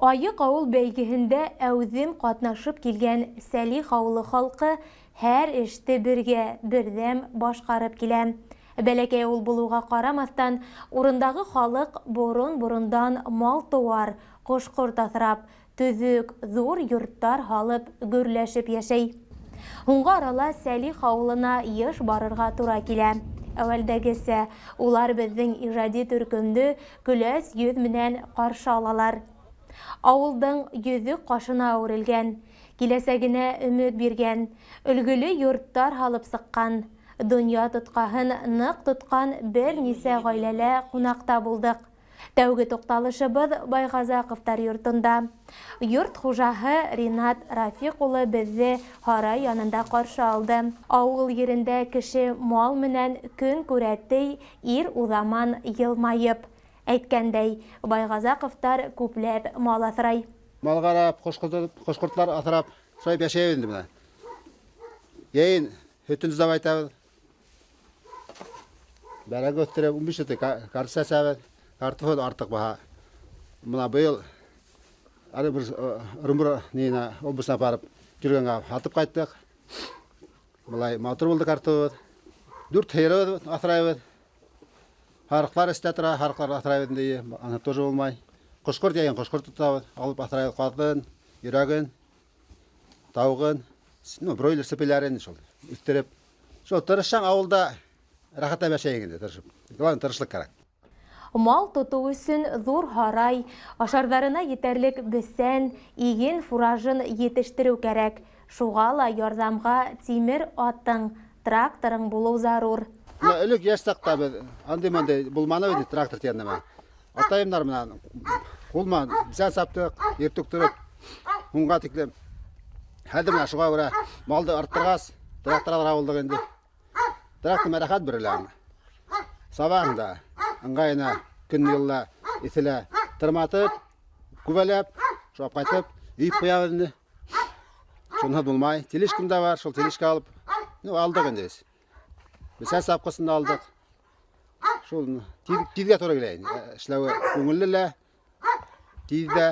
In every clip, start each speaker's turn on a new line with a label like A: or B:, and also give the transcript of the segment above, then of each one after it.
A: Айыҡ ауыл бәйгеһендә әүҙем ҡатнашып килгән Сәлих ауылы халҡы һәр эште бергә, берҙәм башҡарып килә. Бәләкәй ауыл булыуға ҡарамаҫтан, урындағы халыҡ борон-борондан мал-тыуар, ҡош-ҡорт аҫрап, төҙөк, ҙур йорттар һалып, гөрләшеп йәшәй. Һуңғы арала Сәлих ауылына йыш барырға тура килә. Әүәлдәгесә, улар беҙҙең ижади төркөмдө көләс йөҙ менән ҡаршы алалар. Ауылдың йөҙөк ҡашына әүерелгән, киләсәгенә өмөт биргән, өлгөлө йорттар һалып сыҡҡан, донъя тотҡаһын ныҡ тотҡан бер нисә ғаиләлә ҡунаҡта булдыҡ. Тәүге туҡталышыбыҙ Байғазаҡовтар йортонда. Йорт хужаһы Ринат Рафиҡ улы беҙҙе һарай янында ҡаршы алды. Ауыл ерендә кеше мал менән көн күрә, ти ир уҙаман йылмайып. Әйткәндәй, Байғазаҡовтар күпләп мал аҫрай.
B: Мал ҡарап, ҡош-ҡортлар аҫрап, шулай йәшәйбеҙ инде бына. Йәйен һөтөн сдавать итәбеҙ. Бәрәңге үҫтереп, 15 ете картоф сәсәбеҙ. Картоф артыҡ баһа. Бына быйыл әле бер Ырымбур нейенә областына барып йөрөгәнгә һатып ҡайттыҡ. Былай матур булды картофыбыҙ. 4 һыйырыбыҙ аҫрайбыҙ. Һарыҡлар эстә тора, һарыҡлар аҫрайбыҙ инде, аны тоже булмай. Ҡош-ҡорт йәйен ҡош-ҡорт тотабыҙ, алып аҫрайбыҙ ҡаҙын, йөрәген, тауығын, бройлер сепеләрен шул үҫтереп. Шул тырышһаң ауылда рәхәтләнеп йәшәйһең инде, тырышып. Главное тырышлыҡ кәрәк.
A: Мал тотоу өсөн ҙур һарай, ашарҙарына етәрлек бесән, иген фуражын етештереү кәрәк. Шуға ла ярҙамға тимер атың, тракторың булыу зарур.
B: Бына элек йәш саҡта беҙ андай-мындай булманы бит трактор тигән нәмә. Атайымдар менән ҡул менән бесән саптыҡ, иртүк тороп, һуңға тиклем. Хәҙер менә шуға күрә малды арттырғас, трактор алырға булдыҡ инде. Трактор рәхәт бирелә. Сабаң да ыңғайына көн йылла иҫелә тырматып, күбәләп, шуға ҡайтып, өйөп ҡуябыҙ инде. Шунһыҙ булмай. Тележкам да бар, шул тележка алып, алдыҡ инде беҙ. Бесән сапҡысын да алдыҡ. Шул тиҙгә тура килә инде. Эшләүе күңелле лә, тиҙ ҙә,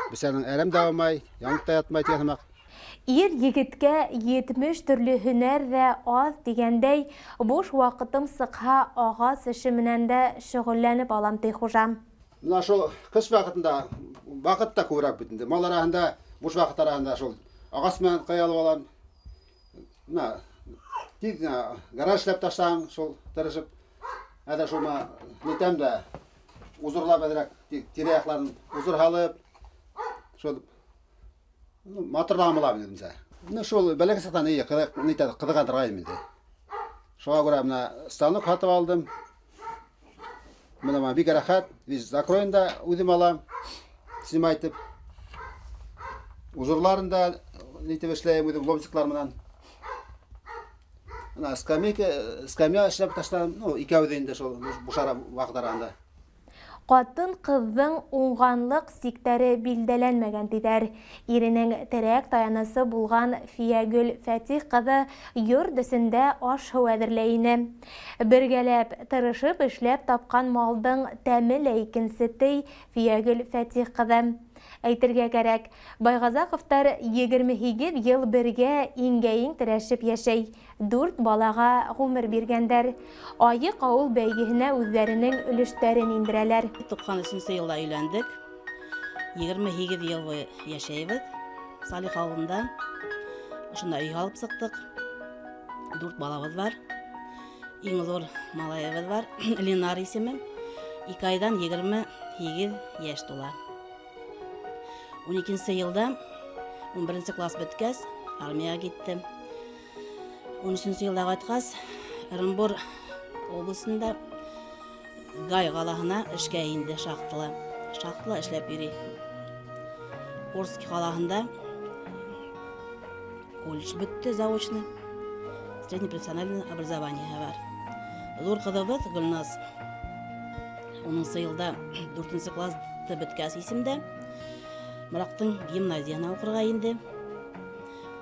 B: бесәнең әрәм дә булмай, янып та ятмай тигән һымаҡ.
A: Ир егеткә 70 төрлө һөнәр ҙә аҙ тигәндәй, буш ваҡытым сыҡһа, ағас эше менән дә шөғөлләнеп алам, ти хужам.
B: Бына шул ҡыш ваҡытында ваҡыт та күберәк бит инде. Мал араһында, буш ваҡыт араһында шул ағас менән ҡыялып алам. Бына тиҙ генә гараж эшләп ташлаһаң, шул тырышып, әҙер шул ма нитәм дә узурлап әҙерәк тирә-яҡларын узур һалып, шул матурлаған була бит инде. Менә шул бәләкәй саҡтан нитә, ҡыҙыға торғайным инде. Шуға күрә менә станок һатып алдым. Менә мына бик рәхәт, весь закроен да үҙем алам, снимать итеп. Узорларын да нитеп эшләйем үҙем ломзиклар менән. Менә скамейка, скамья эшләп ташланым, икәү дә инде шул бушара ваҡыт араһында.
A: Ҡатын-ҡыҙҙың уңғанлыҡ сиктәре билдәләнмәгән тиҙәр. Иренең терәк таянысы булған Фиягөл Фәтих ҡыҙы йорт эсендә аш-һыу әҙерләй ине. Бергәләп тырышып эшләп тапҡан малдың тәме лә икенсе, ти Фиягөл Фәтих ҡыҙы. Әйтергә кәрәк, Байғазаҡовтар 28 йыл бергә иңгә-иң терәшеп йәшәй. 4 балаға ғүмер биргәндәр. Айыҡ ауыл бәйгеһенә үҙҙәренең өлөштәрен индерәләр.
C: Туҡһан өсөнсө йылда өйләндек. 28 йыл буйы йәшәйбеҙ. Салих ауылында ошонда өй алып сыҡтыҡ. 4 балабыҙ бар. Иң ҙур малайыбыҙ бар, Ленар исеме. 2 айҙан 28 йәш тула. Ун икенсе йылда ун беренсе класс бөткәс, армияға киттем. Ун өсөнсө йылда ҡайтҡас, Ырымбур обласында Гай ҡалаһына эшкә инде шахтала. Шахтала эшләп йөрөй. Орск ҡалаһында колледж бөттө заочно. Среднее профессиональное образование бар. Ҙур ҡыҙыбыҙ Гөлназ унынсы йылда дүртенсе классты бөткәс исемдә Мораҡтың гимназияһына уҡырға инде.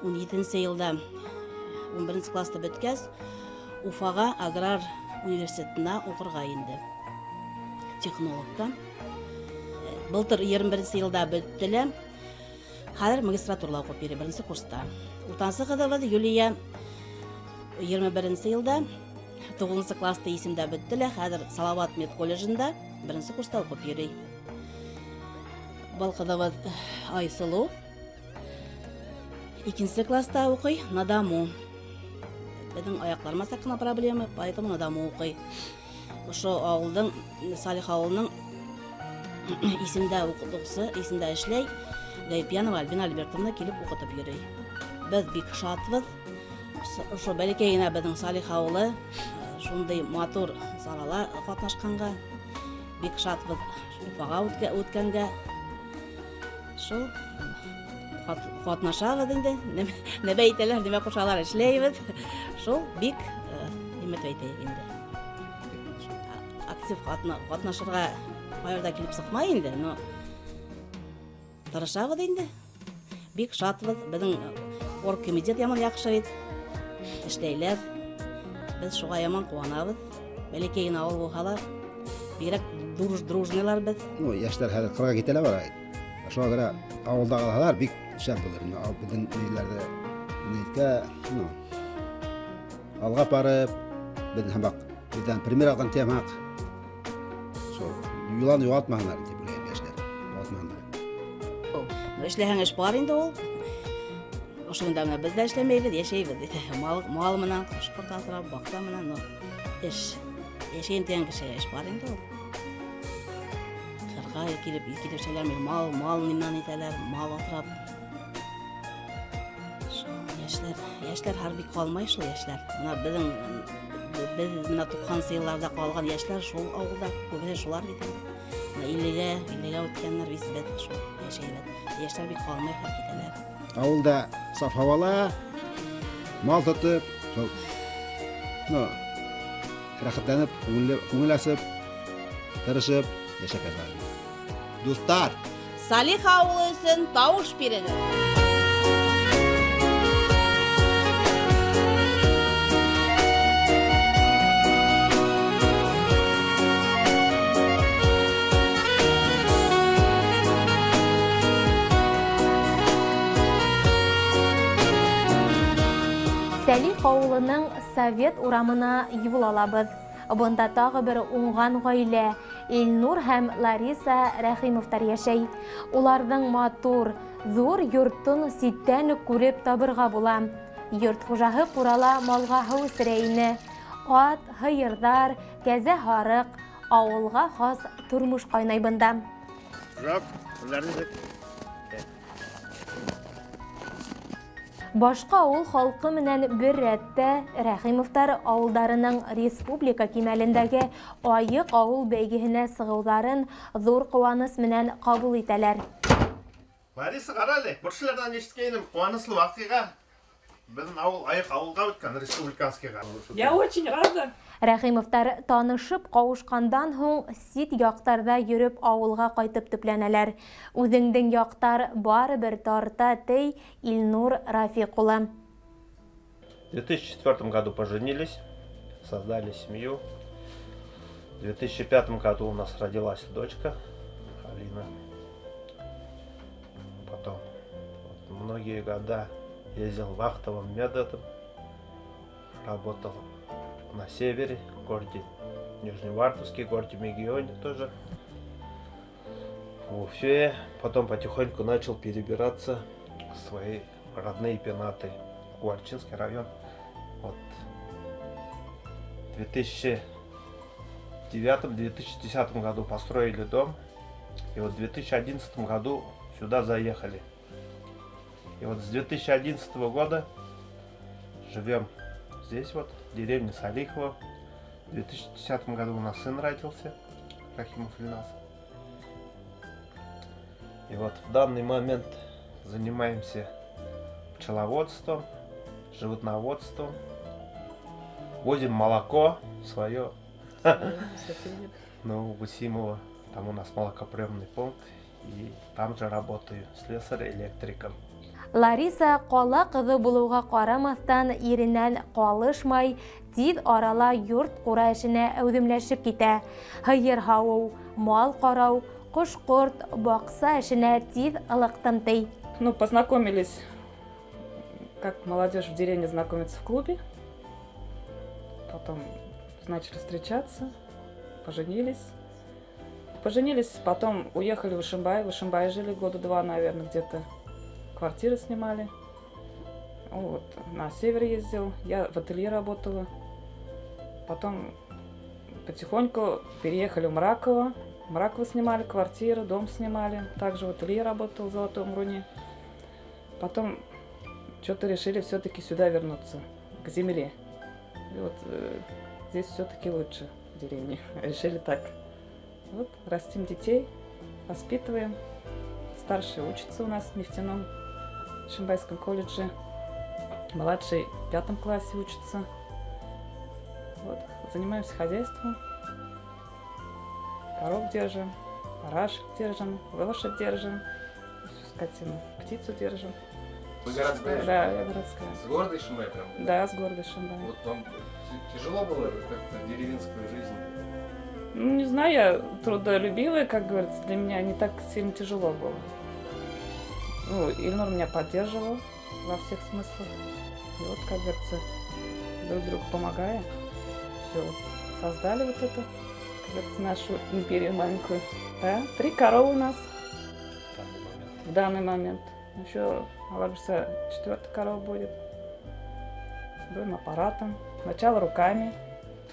C: Ун етенсе йылда ун беренсе классты бөткәс, Уфаға аграр университетына уҡырға инде. Технологка. Былтыр 21 йылда бөттө лә. Хәҙер магистратурала уҡып йөрөй, беренсе курста. Уртансы ҡыҙыбыҙ Юлия 21 йылда 9 класста исемдә бөттө лә, хәҙер Салават медколледжында беренсе курста уҡып йөрөй. Был ҡыҙыбыҙ Айсылыу 2 класста уҡый, на дому. Беҙҙең аяҡлар масаҡ ҡына проблема, поэтому на дому уҡый. Ошо ауылдың, Салих ауылының исемдә уҡытыусы, исемдә эшләй Гайпьянова Альбина Альбертовна килеп уҡытып йөрөй. Беҙ бик шатбыҙ. Ошо бәләкәй генә беҙҙең Салих ауылы шундай матур сарала ҡатнашҡанға бик шатбыҙ. Уфаға үткәнгә шул ҡатнашабыҙ инде. Нәмә әйтәләр, нимә ҡушалар, эшләйбеҙ. Шул бик нимә әйтәйек инде. Актив ҡатнашырға ҡайҙа килеп сыҡмай инде, но тырышабыҙ инде. Бик шатбыҙ. Беҙҙең оргкомитет яман яҡшы бит. Эшләйләр. Беҙ шуға яман ҡыуанабыҙ. Бәләкәй генә ауыл булһа ла, бигерәк дружныйлар беҙ.
B: Ну, йәштәр хәҙер ҡырға китә лә бара. Шуға күрә ауылда ҡалһалар бик шәп булыр. Беҙҙең өйләрҙе нейткә, ну, алға барып, беҙҙең һымаҡ, беҙҙән пример алған темаҡ. Шул юлан юғалтмаһындар тип уйлайым йәштәр. Юғалтмаһындар.
C: Ну, эшләһәң эш бар инде ул. Ошонда менә беҙ ҙә эшләмәйбеҙ, йәшәйбеҙ. Мал менән, ҡош-ҡорт аҫрап, баҡса менән, но эш. Йәшәйем тигән кешегә эш бар инде ул. Ҡырға килеп, килеп эшләләр, мал менән итәләр, мал аҫрап. Шул йәштәр һәр бик ҡалмай шул йәштәр. Бына беҙ менә туҡһансы йылларҙа ҡалған йәштәр шул ауылда, күбеһе шулар бит инде. Бына иллегә үткәннәр бит беҙ шул йәшәйбеҙ. Йәштәр бик ҡалмай, һәр китәләр.
B: Ауылда саф һауала, мал тотоп, шул, ну, рәхәтләнеп, күңел асып, тырышып йәшәп яталар. Дуҫтар,
C: Салих ауылы өсөн тауыш бирегеҙ.
A: Сәлих ауылының Совет урамына юл алабыҙ. Бында тағы бер уңған ғаилә Илнур һәм Лариса Рәхимовтар йәшәй. Уларҙың матур, ҙур йортон ситтән үк күреп табырға була. Йорт хужаһы ҡурала малға һыу эсерә ине. Ат, һыйырҙар, кәзә һарыҡ, ауылға хас тормош ҡайнай бында. Башҡа ауыл халҡы менән бер рәттә Рәхимовтар ауылдарының республика кимәлендәге айыҡ ауыл бәйгеһенә сығыуҙарын ҙур ҡыуаныс менән ҡабул итәләр.
D: Лариса, ҡара әле, күршеләрҙән ишеткәйнем, ҡыуаныслы ваҡиға. Беҙҙең ауыл айыҡ ауылға үткән, республиканскийға.
E: Я очень рада.
A: Рәхимовтар танышып ҡауышҡандан һуң сит яҡтарҙа йөрөп ауылға ҡайтып төпләнәләр. Үҙеңдең яҡтар барыбер тарта, ти Илнур Рафиҡ улы.
D: В 2004 году поженились, создали семью. В 2005 году у нас родилась дочка Алина. Потом многие года ездил вахтовым методом, работал на севере, в городе Нижневартовске, в городе Мегионе тоже, в Уфе. Потом потихоньку начал перебираться в свои родные пенаты, Кугарчинский район. В 2009-2010 году построили дом, и в 2011 году сюда заехали. И с 2011 года живем здесь, в деревне Салихово. В 2010 году у нас сын родился, Рахимов Ильназ. И в данный момент занимаемся пчеловодством, животноводством. Возим молоко свое. В Усимово. Там у нас молокоприемный пункт. И там же работаю слесарь-электриком.
A: Лариса ҡала ҡыҙы булыуға ҡарамаҫтан иренән ҡалышмай, тиҙ арала йорт ҡура эшенә әүҙемләшеп китә. Һыйыр һауыу, мал ҡарау, Ҡош-ҡорт, баҡса эшенә тиҙ ылыҡтым, ти.
E: Ну, познакомились, как молодежь в деревне знакомится, в клубе. Потом начали встречаться, поженились. Поженились, потом уехали в Ишимбай. В Ишимбае жили года два, наверное, где-то. Квартиры снимали. Вот, на север ездил, я в ателье работала. Потом потихоньку переехали в Мраково. В Мраково снимали квартиру, дом снимали. Также в ателье работал в Золотом Руне. Потом что-то решили все-таки сюда вернуться, к земле. И вот здесь все-таки лучше, в деревне. Решили так. Вот, растим детей, воспитываем. Старший учится у нас в нефтяном Ишимбайском колледже. Младший в 5 классе учится. Вот, занимаемся хозяйством. Коров держим, барашек держим, лошадь держим, всю скотину, птицу держим.
F: Вы городская?
E: Да, я городская.
F: С города Ишимбая прям?
E: Да, с города Ишимбая.
F: Вот вам тяжело было как-то деревенскую жизнь?
E: Ну, не знаю, я трудолюбивая, как говорится, для меня не так сильно тяжело было. Ну, Ильнур меня поддерживал во всех смыслах. И вот, как говорится, друг другу помогая, все, создали вот это, как говорится, нашу империю маленькую. Да? 3 коровы у нас в данный момент. Еще, Алабуса, 4-я корова будет. Будем аппаратом. Сначала руками.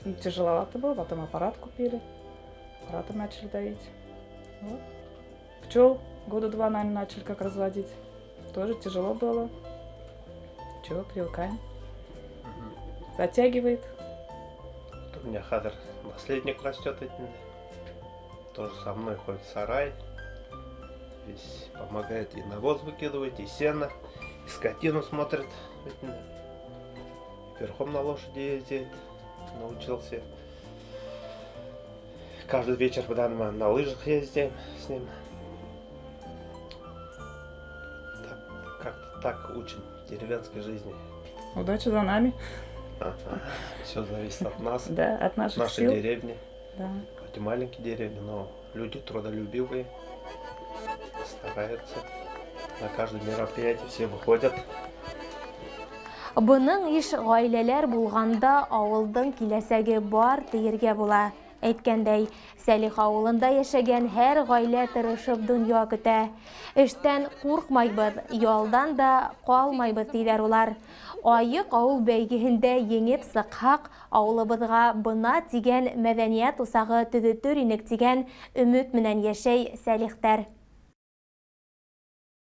E: Ну, тяжеловато было, потом аппарат купили. Аппаратом начали доить. Вот. Пчел года 2, наверное, начали как разводить. Тоже тяжело было. Чего, привыкаем. Затягивает.
D: Вот у меня хадр наследник растет. Тоже со мной ходит в сарай. Весь помогает и навоз выкидывать, и сено, и скотину смотрит. Верхом на лошади ездит, научился. Каждый вечер в данный момент на лыжах ездим с ним. Так, как-то так учим деревенской жизни.
E: Удача за нами.
D: Все зависит от нас.
E: Да, от наших
D: нашей
E: сил.
D: Деревни.
E: Да.
D: Хоть и маленькие деревни, но люди трудолюбивые, стараются. На каждое мероприятие все выходят.
A: Бының иш ғаиләләр булғанда ауылдың киләсәге бар тиергә була. Әйткәндәй, Сәлих ауылында йәшәгән һәр ғаилә тырышып донъя көтә. Эштән ҡурҡмайбыҙ, ялдан да ҡалмайбыҙ, тиҙәр улар. Айыҡ ауыл бәйгеһендә еңеп сыҡһаҡ, ауылыбыҙға бына тигән мәҙәниәт усағы төҙөтөр инек тигән өмөт менән йәшәй сәлихтәр.